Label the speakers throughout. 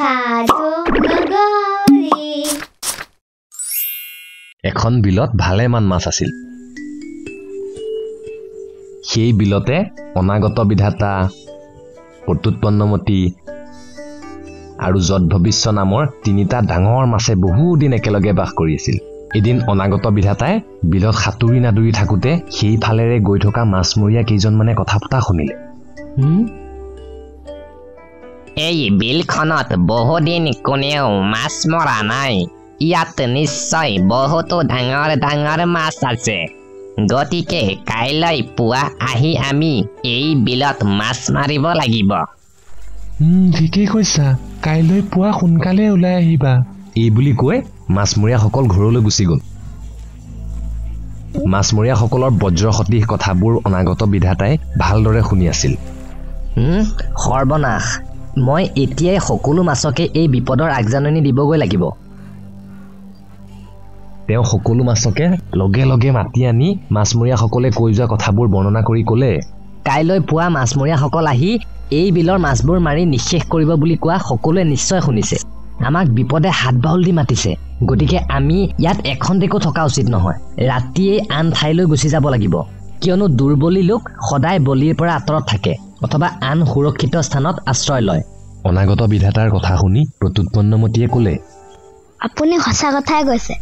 Speaker 1: সাধু নগৰী।
Speaker 2: এখন বিলত ভালেমান মাছ আছিল। সেই বিলতে অনাগত বিধাতা, প্ৰত্যুৎপন্নমতি আৰু যদ্ভৱিষ্য নামৰ তিনিটা ডাঙৰ মাছে বহুদিন একেলগে বাস কৰি আছিল। এদিন অনাগত বিধাতাই বিলত সাঁতুৰি নাদুৰি থাকোঁতে সেইফালেৰে গৈ থকা মাছমৰীয়া কেইজনমানে কথা পতা শুনিলে।
Speaker 3: এই বিলখনত বহুদিন কোনেও মাছ মৰা নাই। ইয়াত নিশ্চয় বহুতো ডাঙৰ ডাঙৰ মাছ আছে। গতিকে কাইলৈ পুৱা আহি আমি এই বিলত মাছ মাৰিব লাগিব।
Speaker 2: ঠিকেই কৈছা, কাইলৈ পুৱা সোনকালে ওলাই আহিবা। এই বুলি কৈ মাছমৰীয়াসকল ঘৰলৈ গুচি গ'ল। মাছমৰীয়াসকলৰ বজ্ৰসদৃশ কথাবোৰ অনাগত বিধাতাই ভালদৰে শুনি আছিল।
Speaker 4: সৰ্বনাশ, মই এতিয়াই সকলো মাছকে এই বিপদৰ আগজাননী দিবগৈ লাগিব।
Speaker 2: তেওঁ সকলো মাছকে লগে লগে মাতি আনি মাছমৰীয়াসকলে কৈ যোৱা কথাবোৰ বৰ্ণনা কৰি ক'লে,
Speaker 4: কাইলৈ পুৱা মাছমৰীয়াসকল আহি এই বিলৰ মাছবোৰ মাৰি নিঃশেষ কৰিব বুলি কোৱা সকলোৱে নিশ্চয় শুনিছে। আমাক বিপদে হাত বাউল দি মাতিছে, গতিকে আমি ইয়াত এখন্তেকো থকা উচিত নহয়। ৰাতিয়েই আন ঠাইলৈ গুচি যাব লাগিব, কিয়নো দুৰ্বলী লোক সদায় বলিৰ পৰা আঁতৰত থাকে অথবা আন সুৰক্ষিত স্থানত আশ্ৰয় লয়।
Speaker 2: অনাগত বিধাতাৰ কথা শুনি প্ৰত্যুৎপন্নমতিয়ে ক'লে,
Speaker 5: আপুনি সঁচা কথাই কৈছে।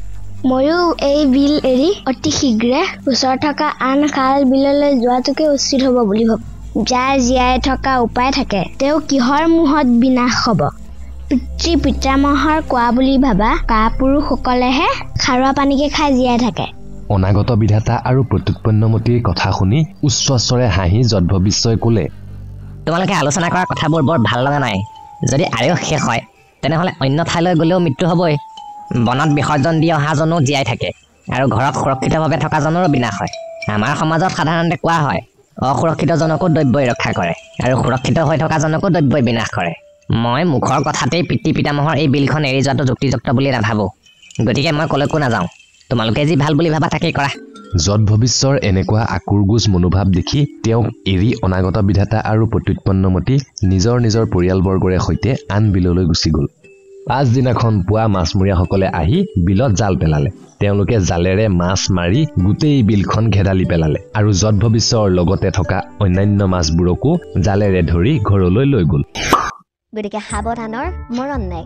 Speaker 5: ময়ো এই বিল এৰি অতি শীঘ্ৰে ওচৰত থকা আন খাল বিললৈ যোৱাটোকে উচিত হ'ব বুলি ভাবোঁ। যাৰ জীয়াই থকা উপায় থাকে তেওঁ কিহৰ মোহত বিনাশ হ'ব? পিতৃ পিতামহৰ কোৱা বুলি ভাবা কাপুৰুষসকলেহে খাৰুৱা পানীকে খাই জীয়াই থাকে।
Speaker 2: অনাগত বিধাতা আৰু প্ৰত্যুৎপন্নমতিৰ কথা শুনি উচ্চস্বৰে হাঁহি যদ্ভৱিষ্যই ক'লে,
Speaker 3: তোমালোকে আলোচনা কৰা কথাবোৰ বৰ ভাল লগা নাই। যদি আয়ুস শেষ হয় তেনেহ'লে অন্য ঠাইলৈ গ'লেও মৃত্যু হ'বই। বনত বিসৰ্জন দি অহাজনো জীয়াই থাকে আৰু ঘৰত সুৰক্ষিতভাৱে থকাজনৰো বিনাশ হয়। আমাৰ সমাজত সাধাৰণতে কোৱা হয়, অসুৰক্ষিতজনকো দ্ৰব্যই ৰক্ষা কৰে আৰু সুৰক্ষিত হৈ থকাজনকো দ্ৰব্যই বিনাশ কৰে। মই মুখৰ কথাতেই পিতৃ পিতামহৰ এই বিলখন এৰি যোৱাটো যুক্তিযুক্ত বুলি নাভাবোঁ। গতিকে মই ক'লৈকো নাযাওঁ। তোমালোকে যি ভাল বুলি ভাবা তাকেই কৰা।
Speaker 2: যদ্ভৱিষ্যৰ এনেকুৱা আকুৰগোজ মনোভাৱ দেখি তেওঁক এৰি অনাগত বিধাতা আৰু প্ৰত্যুৎপন্নমতি নিজৰ নিজৰ পৰিয়ালবৰ্গৰে সৈতে আন বিললৈ গুচি গ'ল। পাছদিনাখন পুৱা মাছমৰীয়াসকলে আহি বিলত জাল পেলালে। তেওঁলোকে জালেৰে মাছ মাৰি গোটেই বিলখন ঘেদালি পেলালে আৰু যদ্ভৱিষ্যৰ লগতে থকা অন্যান্য মাছবোৰকো জালেৰে ধৰি ঘৰলৈ লৈ গ'ল।
Speaker 1: গতিকে সাৱধানৰ মৰণ নাই।